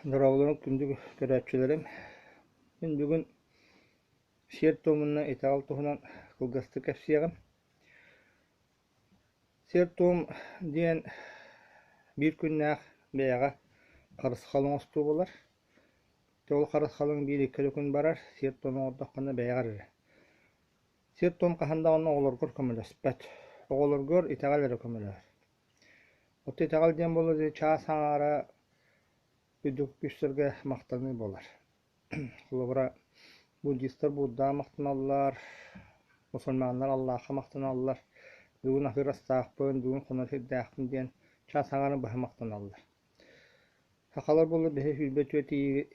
Дорооболоруҥ күндү көрөөччүлэрим! Мин бүгүн сиэр-туомунна итэҕэл туһунан кылгастык кэпсиэҕим. Сиэр-туом диэн биир күннээх бэйэҕэ харысхал оҥостуу буолар. Ол харысхалыҥ биир-икки эрэ күн барар, сиэр-туом оҥордоххуна бэйэҕэр эрэ. Сиэр-туом хаһан даҕаны оҕолоргор көмөлөспөт. Оҕолоргор итэҕэл эрэ көмөлөһөр. Оттон итэҕэл диэн буолла дии чаас аҥаара үрдүк күүстэргэ махтаныы буолар. Холобура, буддистар Буддаҕа махтаналлар, мусульманнар Аллахха махтаналлар, бүгүн аһыыр астаахпын, бүгүн хонор сирдээхпин диэн чаас аҥаарын быһа махтаналлар. Сахалар буолла биһи 24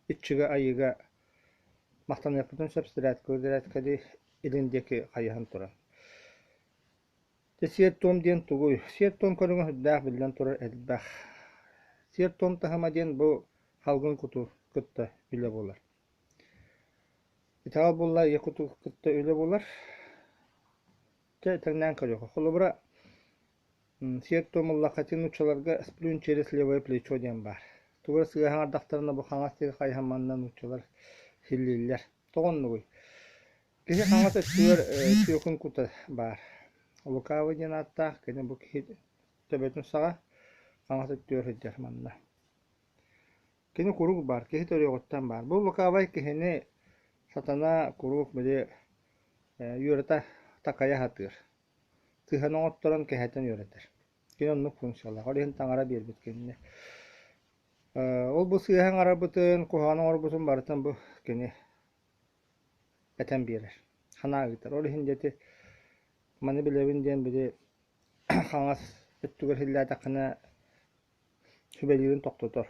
иччигэ айыыга махтаныахпытын сөп сирээткэлии илин диэки хайыһан туран. Дьэ сиэр-туом диэн тугуй? Сиэр-туом көрүҥэ сүрдээх биллэн турар элбэх. Сиэр-туом таһыма диэн бу салгын куту кытта үлэ буолар. Итэҕэл буолла ийэ куту кытта үлэ буолар. Дьэ тэҥнээн көрүөххэ. Холобура, сиэр-туом ыллахха ити нууччаларга сплюнь через левое плечо диэн баар. Тугу эрэ сыыһа аҥардахтарына бу хаҥас диэки хайыһан манна нууччалар силлииллэр. Тоҕо оннугуй? Киһи хаҥас өттүгэр түөкүн кута баар. Лукавый диэн ааттаах кини бу киһи төбөтүн саҕа хаҥас өттүгэр сылдьар манна. Кини куруук баар, киһи төрүөҕүттэн баар. Бу лукавай киһини сатана куруук били үөрэтэ такайа сатыыр. Тыһан оҥотторон кэһэтэн үөрэтэр. Кини оннук функциялаах. Ол иһин таҥара биэрбит кинини. Ол бу сыыһа оҥорбутун, куһаҕаны оҥорбутун барытын бу кини этэн биэрэр, санаа ыытар. Ол иһин дьэ ити маны билэбин диэн били хаҥас өттүгэр иһиллээтэххинэ сүбэлиирин тохтотор.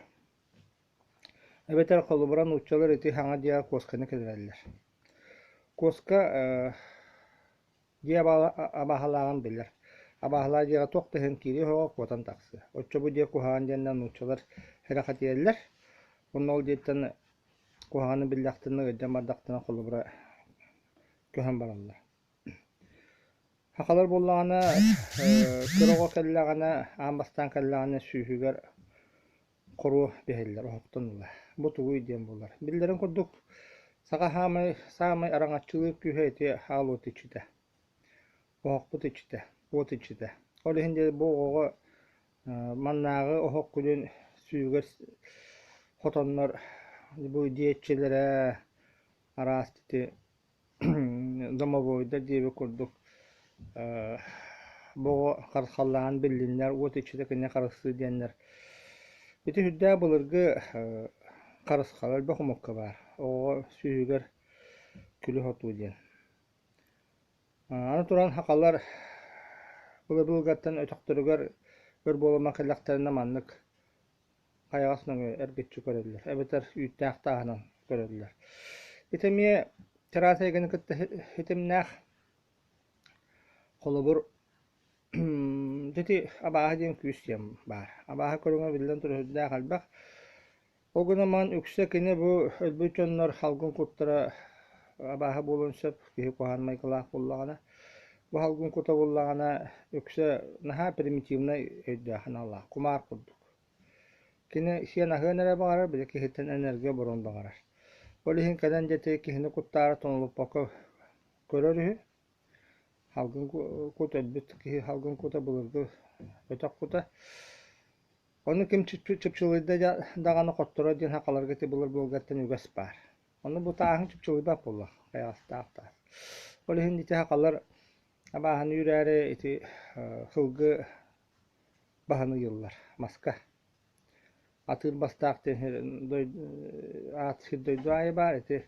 Эбэтэр холобура нууччалар ити саҥа дьиэҕэ куосканы киллэрэллэр. Куоска Дьиэ абааһылааҕын билэр. Абааһылаах дьиэҕэ туох да иһин киириэ суоҕа, куотан тахсыа. Оччо бу дьиэ куһаҕан диэннэр нууччалар сэрэхэтийэллэр. Уонна ол дьиэттэн куһаҕаны биллэхтэринэ, ыалдьан бардахтарына холобура көһөн бараллар. Сахалар буоллаҕына, кыра оҕо кэллэҕинэ, аан бастаан кэллэҕинэ сүүһүгэр хоруо биһэллэр оһохтон ыла. Бу тугуй диэн буолар. Биллэрин курдук, саха саамай, саамай араҥаччылыыр күүһэ ити аал уот иччитэ. Оһохпут иччитэ, уот иччитэ. Ол иһин дьэ бу оҕоҕо маннааҕы оһох күлүн сүүгэр хотоннор бу дьиэ иччилэрэ араас ити домовойдар диэбит курдук бу оҕо харысхаллааҕын биллиннэр, уот иччитэ кинини харыстыыр диэннэр. Ити сүрдээх былыргы харысхал элбэх омукка баар. Оҕоҕо сүүһүгэр күлү сотуу диэн. Аны туран сахалар былыр-былыргаттан өтөхтөрүгэр өр буолуммат кэллэхтэринэ маннык хайаҕас нөҥүө эргиччи көрөллөр эбэтэр үүттээх тааһынан көрөллөр. Ити эмиэ чараас эйгэни кытта ситимнээх. Холобур, ити абааһы диэн күүс диэн баар. Абааһы көрүҥэ биллэн турар сүрдээх элбэх. Ол гынан баран үксэ кини бу өлбүт дьоннор салгын куттара абааһы буолуон сөп, киһи куһаҕан майгылаах буоллаҕына. Бу салгын кута буоллаҕына үксэ наһаа примитивнай өйдөөх аналлаах, кумаар курдук. Кини сиэн аһыан эрэ баҕарар, били киһиттэн энергия оборуон баҕарар. Ол иһин кэлэн дьэ ити киһини куттаары тонолуппакка көрөр үһү. Салгын кут өлбүт киһи салгын кута былыргы өтөх кута. Ону ким чыпчылыйда даҕаны хотторо диэн сахаларга ити былыр былыргаттан үгэс баар. Ону бу тааһыҥ чыпчылыйбат буоллах, хайаҕастаах таас. Ол иһин ити сахалар абааһыны үүрээри ити сылгы баһын ыйыллар маска. Атыыр бастаах диэн аат сир дойду аайы баар ити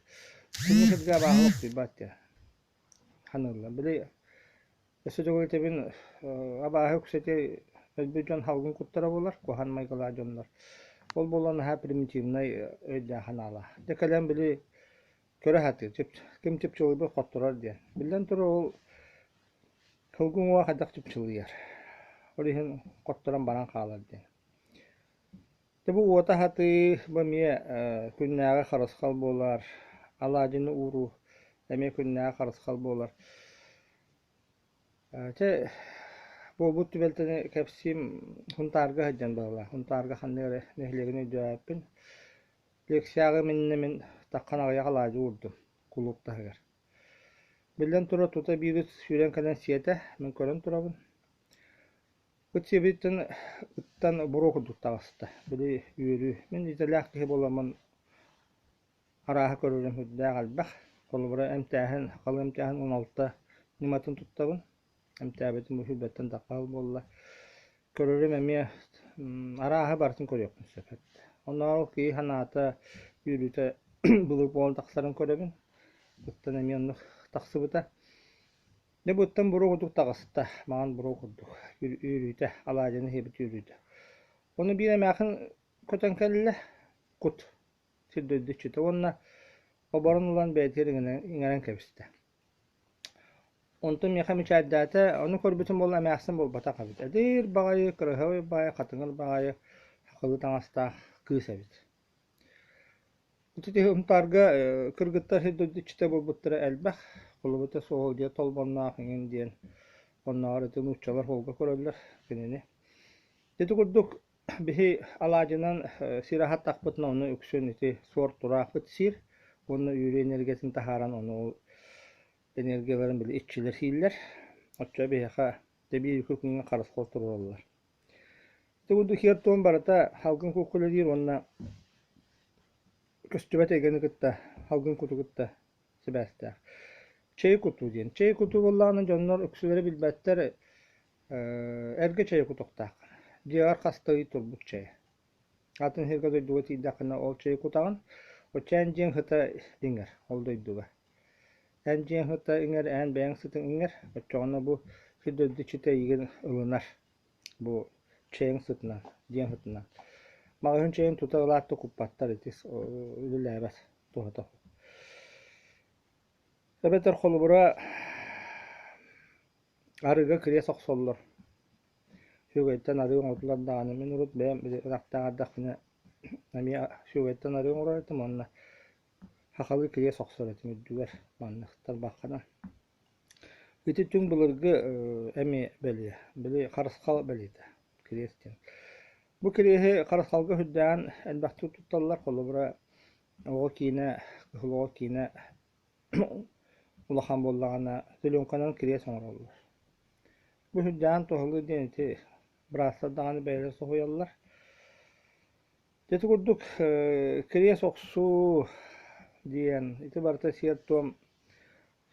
күнү сиргэ абааһы олохсуйбат диэн саныыллар. Били өссө төгүл этэбин абааһы үксэти өлбүт дьон салгын куттара буолар, куһаҕан майгылаах дьоннор. Ол буолан наһаа примитивнай өйдөөх санаалаах. Дьэ кэлэн били көрө сатыыр, ким чыпчылыйбыт хотторор диэн. Биллэн турар ол Сылгы уҥуоҕа хайдах чыпчылыйар, ол иһин хотторон баран хаалар диэн. Дьэ бу уота аһатыы бу эмиэ күннээҕи харысхал буолар, алаадьыны ууруу эмиэ күннээҕи харысхал буолар. Чэ Буолбут түбэлтэни кэпсиим Һунтаарга сылдьан быһыылаах. Һунтаарга ханнык эрэ нэһилиэгин өйдөөбөппүн. Лекцияҕа иннинэ мин таххан аҕыйах алаадьы уурдум кулууп таһыгар. Биллэн турар, тута биир ыт сүүрэн кэлэн сиэтэ, мин көрөн турабын. Ыт сиэбититтэн ыттан буруо курдук таҕыста. Били үөрүү. Мин идэлээх киһи буоламмын арааһы көрөрүм сүрдээх элбэх. Холобура, эмтээһин, сахалыы эмтээһин 16 ньыматын туттабын. Эмтээбитим бу сүүрбэттэн тахха сыл буолла. Көрөрүм эмиэ арааһы барытын көрүөхпүн сөп эбит. Оннооҕор киһи санаата, үөрүүтэ былыр буолан тахсарын көрөбүн. Ыттан эмиэ оннук тахсыбыта. Дьэ бу ыттан буруо курдук таҕыста, маҥан буруо курдук үөрүүтэ, алаадьыны сиэбит үөрүүтэ. Ону биир эмээхин көтөн кэллэ, кут сир-дойду иччитэ уонна оборон ылан бэйэтигэр иҥэрэн кэбистэ. Онтон миэхэ мичээрдээтэ, ону көрбүтүм буолла эмээхсин буолбатах эбит. Эдэр баҕайы, кыраһыабай баҕайы, хатыҥыр баҕайы сахалыы таҥастаах кыыс эбит. Ити Һунтаарга кыргыттар сир-дойду иччитэ буолбуттара элбэх. Холобута суох дьиэ толбонноох иҥин диэн оннооҕор ити нууччалар холго көрөллөр кинини. Ити курдук биһи алаадьынан сир аһаттахпытына ону үксүн ити суор тураахпыт сиир уонна үөрүү энергиятын таһааран ону ол энергияларын били иччилэр сииллэр. Оччо биһиэхэ тэбии үкү күҥҥэ харысхал туруораллар. Ити курдук сиэр-туом барыта салгын кукка үлэлиир уонна көстүбэт эйгэни кытта, салгын куту кытта сибээстээх. Чэй кутуу диэн. Чэй кутуу буоллаҕына дьоннор үксүлэрэ билбэттэр эргэ чэйи кутуохтааххын. Дьиэҕэр хас да ый турбут чэйэ. Атын сиргэ дойдуга тиийдэххинэ ол чэйи кутаҕын. Оччо эн дьиэҥ сыта иҥэр ол дойдуга. Эн дьиэҥ сыта иҥэр, эн бэйэҥ сытыҥ иҥэр. Оччоҕуна бу сир дойду иччитэ эйигин ылынар. Бу чэйиҥ сытынан, дьиэҥ сытынан. Маҕаһыын чэйин тута ылаат да куппаттар ити үлэлээбэт туһата. Эбэтэр холобура арыыга кириэс охсоллор. Сүөгэйтэн арыы оҥордулар даҕаны мин урут бэйэм били ынахтаах эрдэхпинэ эмиэ сүөгэйтэн арыы оҥорор этим уонна сахалыы кириэс охсор этим үрдүгэр маннык тарбаххынан. Ити түҥ былыргы эмиэ бэлиэ, били харысхал бэлиэтэ, кириэс диэн. Бу кириэһи харысхалга сүрдээҕин элбэхтик тутталлар, холобура, оҕо киинэ, кыһыл оҕо киинэ улахан буоллаҕына зеленканан кириэс оҥороллор. Бу сүрдээҕин туһалыыр диэн ити быраастар даҕаны бэйэлэрэ соһуйаллар. Ити курдук кириэс охсуу диэн ити барыта сиэр-туом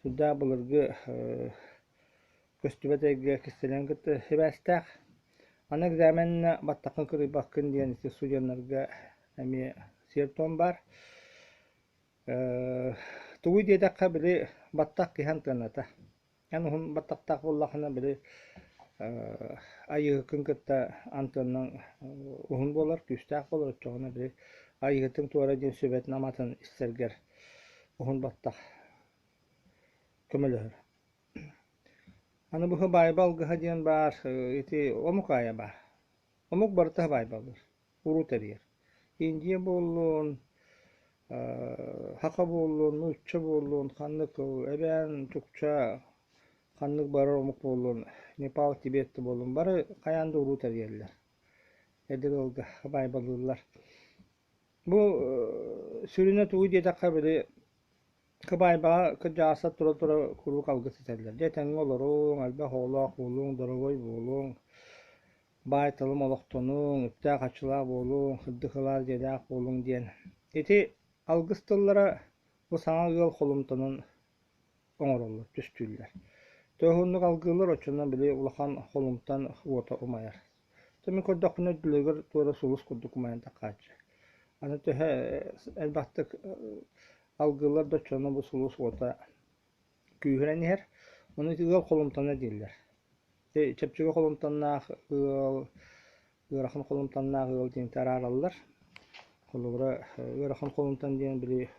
Сүрдээх былыргы көстүбэт эйгэ кистэлэҥин кытта сибээстээх. Аны экзаменна баттаххын кырыйбаккын диэн ити студеннарга эмиэ сиэр-туом баар. Тугуй диэтэххэ, били баттах киһи антыаната. Эн уһун баттахтаах буоллаххына, били айыыһыккын кытта антыаннаҥ уһун буолар, күүстээх буолар. Оччоҕуна били айыыһытыҥ туора диэн сүбэтин-аматын истэргэр уһун баттах көмөлөһөр. Аны бу баайба алгыһа диэн баар, ити омук аайа баар. Омук барыта баайбалыыр, уруу тэрийэр. Индия буоллун, саха буоллун, нуучча буоллун, ханнык эбээн, чукча, ханнык барар омук буоллун, Непал, Тибет да буоллун, бары хайаан да уруу тэрийэллэр. Эдэр ыалга баайбалыыллар. Бу сүрүнэ тугуй диэтэххэ, били кыбаайбаҕа кырдьаҕастар тура-тура куруук алгыс этэллэр. Дьэ этэҥҥэ олоруҥ, элбэх оҕолоох буолуҥ, доруобай буолуҥ, баай-талым олохтонуҥ, үптээх-харчылаах буолуҥ, сырдык сылаас дьиэлээх буолуҥ диэн. Ити алгыс тыллара бу саҥа ыал холумтанын оҥороллор, түстүүллэр. Төһө уһуннук алгыыллар, оччонон били улахан холумтан уота умайар. Дьэ мин көрдөхпүнэ үрдүлэригэр туора сулус курдук умайан таххааччы. Аны төһө элбэхтик алгыыллар да оччоно бу сулус уота күүһүрэн иһэр. Ону ити ыал холумтана дииллэр. Чэпчэки холумтаннаах ыал ыарахан холумтаннаах ыал диэн араараллар. Холобура, ыарахан холумтан диэн били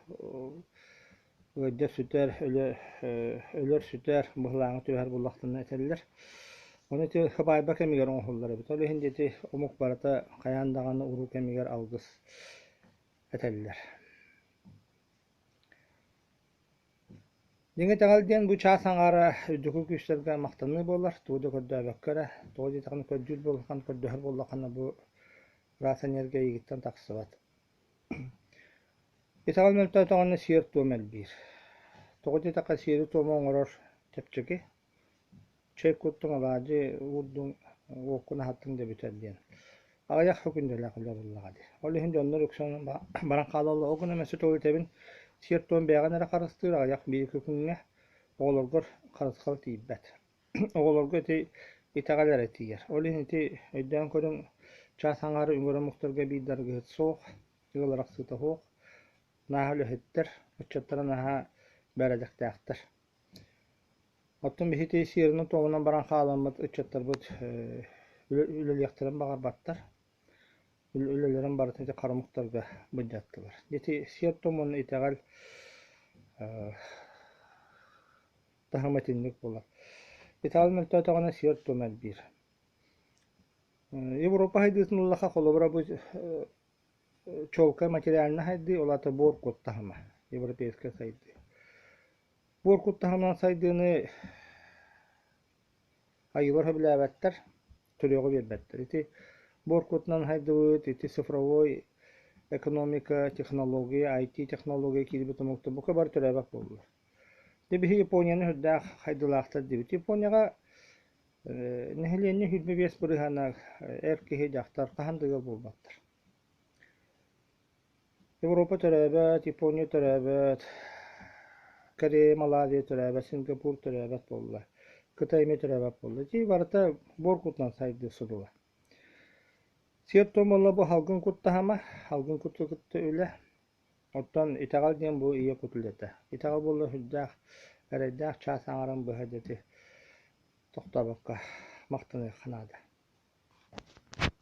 ыалдьар сүтэр, өлөр-сүтэр, быһылааҥҥа түбэһэр буоллахтарына этэллэр. Ону ити хабаайба кэмигэр оҥоһуллар эбит. Ол иһин ити омук барыта хайаан даҕаны уруу кэмигэр алгыс этэллэр. Дьиҥ итэҕэл диэн бу чаас аҥаара үрдүкү күүстэргэ махтаныы буолар, тугу да көрдөөбөккө эрэ, тоҕо диэтэххинэ көрдүүр буоллаххына, көрдөһөр буоллаххына бу ыраас энергия эйигиттэн тахсыбат. Итэҕэл мөлтөөтөҕүнэ сиэр-туом элбиир. Тоҕо диэтэххэ сиэри-туому оҥорор чэпчэки. Чэй куттуҥ, алаадьы уурдуҥ, уоккун аһаттыҥ да бүтэр диэн. Аҕыйах күндэлээх үлэ буоллаҕа дии. Ол иһин дьоннор үксэ онон баран хаалаллар. Ол гынан өссө тоҕо этэбин, сиэр-туом бэйэҕин эрэ харыстыыр, аҕыйах биир күҥҥэ оҕолоргор харысхал тиийбэт. Оҕолорго ити итэҕэл эрэ тиийэр. Ол иһин ити өйдөөн көрүҥ, чаас аҥаара үҥэр омуктарга биир да арыгыһыт суох, ыал арахсыыта суох, наһаа үлэһиттэр, ыччаттара наһаа бэрэдэктээхтэр. Оттон биһиги сиэринэн-туомунан баран хааламмыт ыччаттарбыт үлэлиэхтэрин баҕарбаттар. Үлэлэрин барытын ити хара омуктарга былдьаттылар. Ити сиэр-туом уонна итэҕэл таһыма итинник буолар. Итэҕэл мөлтөөтөҕүнэ сиэр-туом элбиир. Европа сайдыытын ыллахха, холобура, бу чуолкай материальнай сайдыы, ол аата буор кут таһыма, европейскай сайдыы. Буор кут таһымынан сайдыыны айыылар сөбүлээбэттэр, төрүөҕү биэрбэттэр. Ити буор кутунан сайдыбыт, ити цифровой экономика, технология, IT-технология киирбит омуктар бука бары төрөөбөт буоллулар. Дьэ биһиги Японияны сүрдээх хайдылаахтар диэбит. Японияҕа нэһилиэнньэ 25 бырыһыана эр киһи, дьахтар хаһан да ыал буолбаттар. Европа төрөөбөт, Япония төрөөбөт, Корея, Малайзия төрөөбөт, Сингапур төрөөбөт буолла, Кытай эмиэ төрөөбөт буолла. Ити барыта буор кутунан сайдыы содула. Сиэр-туом буолла бу салгын куттаһыма, салгын куту кытта үлэ. Оттон итэҕэл диэн бу ийэ кут үлэтэ. Итэҕэл буолла сүрдээх эрэйдээх чаас аҥарын быһа дьэ ити тохтообокко махтаныахха наада.